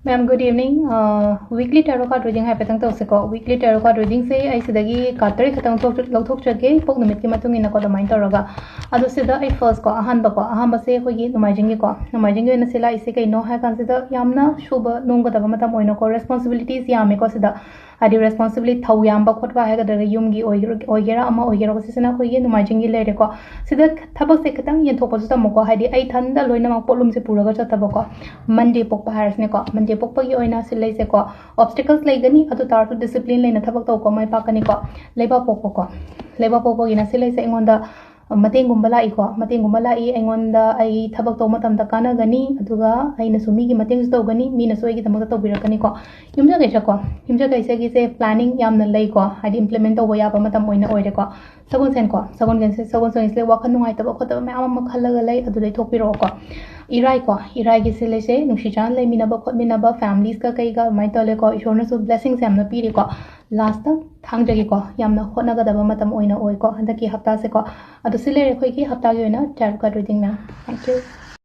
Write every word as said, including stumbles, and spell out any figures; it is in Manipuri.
Ma'am, good evening. Uh, weekly tarot card reading ꯍꯥꯏꯐꯦꯠꯇꯪ ꯇꯧꯁꯤꯀꯣ. Weekly tarot card readingꯁꯦ ꯑꯩ ꯁꯤꯗꯒꯤ card ꯇꯔꯦꯠ ꯈꯛꯇꯪ ꯂꯧꯊꯣꯛ- ꯂꯧꯊꯣꯛꯆꯒꯦ, ꯄꯣꯛ ꯅꯨꯃꯤꯠꯀꯤ ꯃꯇꯨꯡ ꯏꯟꯅꯀꯣ, ꯑꯗꯨꯃꯥꯏꯅ ꯇꯧꯔꯒ. ꯑꯗꯣ ꯁꯤꯗ ꯑꯩ first ꯀꯣ, ꯑꯍꯥꯟꯕꯀꯣ, ꯑꯍꯥꯟꯕꯁꯦ ꯑꯩꯈꯣꯏꯒꯤ ꯅꯣꯡꯃꯥꯏꯖꯤꯡꯒꯤꯀꯣ, ꯅꯣꯡꯃꯥꯏꯖꯤꯡꯒꯤ ꯑꯣꯏꯅ ꯁꯤ ꯂꯥꯛꯏꯁꯦ ꯀꯩꯅꯣ ꯍꯥꯏ ꯀꯥꯟꯁꯤꯗ, ꯌꯥꯝꯅ ꯁꯨꯕ ꯅꯣꯝꯒꯗꯕ ꯃꯇꯝ ꯑꯣꯏꯅꯀꯣ, responsibilities ꯌꯥꯝꯃꯦꯀꯣ ꯁꯤꯗ. ꯍꯥꯏꯗꯤ responsibility, ꯊꯧ ꯌꯥꯝꯕ ꯈꯣꯠꯄ ꯍꯥꯏꯒꯗ꯭ꯔꯥ, ꯌꯨꯝꯒꯤ ꯑꯣꯏꯒꯦꯔꯥ, ꯑꯣꯏꯒꯦꯔꯥ ꯑꯃ ꯑꯣꯏꯒꯦꯔꯥ, ꯁꯤꯁꯤꯅ ꯑꯩꯈꯣꯏꯒꯤ ꯅꯣꯡꯃꯥꯏꯖꯤꯡꯒꯤ ꯂꯩꯔꯦꯀꯣ. ꯁꯤꯗ ꯊꯕꯛꯁꯦ ꯈꯤꯇꯪ ꯌꯦꯟꯊꯣꯛꯄꯁꯨ ꯇꯝꯃꯨꯀꯣ, ꯍꯥꯏꯗꯤ ꯑꯩ ꯏꯊꯟꯗ ꯂꯣꯏꯅꯃꯛ ꯄꯣꯠꯂꯨꯝꯁꯦ ꯄꯨꯔꯒ ꯆꯠꯇꯕꯀꯣ. Monday ꯄꯣꯛꯄ ꯍꯥꯏꯔꯁꯤꯅꯦꯀꯣ, Monday ꯄꯣꯛꯄꯒꯤ ꯑꯣꯏꯅ ꯁꯤ ꯂꯩꯁꯦꯀꯣ. Obstacles ꯂꯩꯒꯅꯤ, ꯑꯗꯨ ꯇꯥꯔꯁꯨ discipline ꯂꯩꯅ ꯊꯕꯛ ꯇꯧꯀꯣ, ꯃꯥꯏ ꯄꯥꯛꯀꯅꯤꯀꯣ. ꯂꯩꯕꯥꯛ ꯄꯣꯛꯄꯀꯣ, ꯂꯩꯕꯥꯛ ꯄꯣꯛꯄꯒꯤꯅ ꯁꯤ ꯂꯩꯁꯦ ꯑꯩꯉꯣꯟꯗ ꯃꯇꯦꯡꯒꯨꯝꯕ ꯂꯥꯛꯏꯀꯣ, ꯃꯇꯦꯡꯒꯨꯝꯕ ꯂꯥꯛꯏ ꯑꯩꯉꯣꯟꯗ, ꯑꯩ ꯊꯕꯛ ꯇꯧꯕ ꯃꯇꯝꯗ ꯀꯥꯟꯅꯒꯅꯤ, ꯑꯗꯨꯒ ꯑꯩꯅꯁꯨ ꯃꯤꯒꯤ ꯃꯇꯦꯡꯁꯨ ꯇꯧꯒꯅꯤ, ꯃꯤꯅꯁꯨ ꯑꯩꯒꯤꯗꯃꯛꯇ ꯇꯧꯕꯤꯔꯛꯀꯅꯤꯀꯣ. ꯌꯨꯝꯁꯀꯩꯁꯀꯣ, ꯌꯨꯝꯁꯀꯩꯁꯒꯤꯁꯦ planning ꯌꯥꯝꯅ ꯂꯩꯀꯣ, ꯍꯥꯏꯗꯤ implement ꯇꯧꯕ ꯌꯥꯕ ꯃꯇꯝ ꯑꯣꯏꯅ ꯑꯣꯏꯔꯦꯀꯣ. ꯁꯒꯣꯜꯁꯦꯟꯀꯣ, ꯁꯒꯣꯜꯁꯦꯟꯁꯦ, ꯁꯒꯣꯜꯁꯦꯟꯁꯦ ꯋꯥꯈꯜ ꯅꯨꯡꯉꯥꯏꯇꯕ ꯈꯣꯠꯇꯕ ꯃꯌꯥꯝ ꯑꯃ ꯈꯜꯂꯒ ꯂꯩ, ꯑꯗꯨ ꯂꯩꯊꯣꯛꯄꯤꯔꯛꯑꯣꯀꯣ. ꯏꯔꯥꯏꯀꯣ, ꯏꯔꯥꯏꯒꯤꯁꯦ ꯂꯩꯁꯦ ꯅꯨꯡꯁꯤ ꯆꯥꯟꯅ ꯂꯩꯃꯤꯟꯅꯕ ꯈꯣꯠꯃꯤꯟꯅꯕ, familiesꯀ ꯀꯩꯒ ꯑꯗꯨꯃꯥꯏꯅ ꯇꯧꯔꯦꯀꯣ. ꯏꯁꯣꯔꯅꯁꯨ blessings ꯌꯥꯝꯅ ꯄꯤꯔꯤꯀꯣ. Lastꯇ ꯊꯥꯡꯖꯒꯤꯀꯣ, ꯌꯥꯝꯅ ꯍꯣꯠꯅꯒꯗꯕ ꯃꯇꯝ ꯑꯣꯏꯅ ꯑꯣꯏꯀꯣ ꯍꯟꯗꯛꯀꯤ ꯍꯞꯇꯥꯁꯦꯀꯣ. ꯑꯗꯨ ꯁꯤ ꯂꯩꯔꯦ ꯑꯩꯈꯣꯏꯒꯤ ꯍꯞꯇꯥꯒꯤ ꯑꯣꯏꯅ tarot card reading, ma'am. Thank you.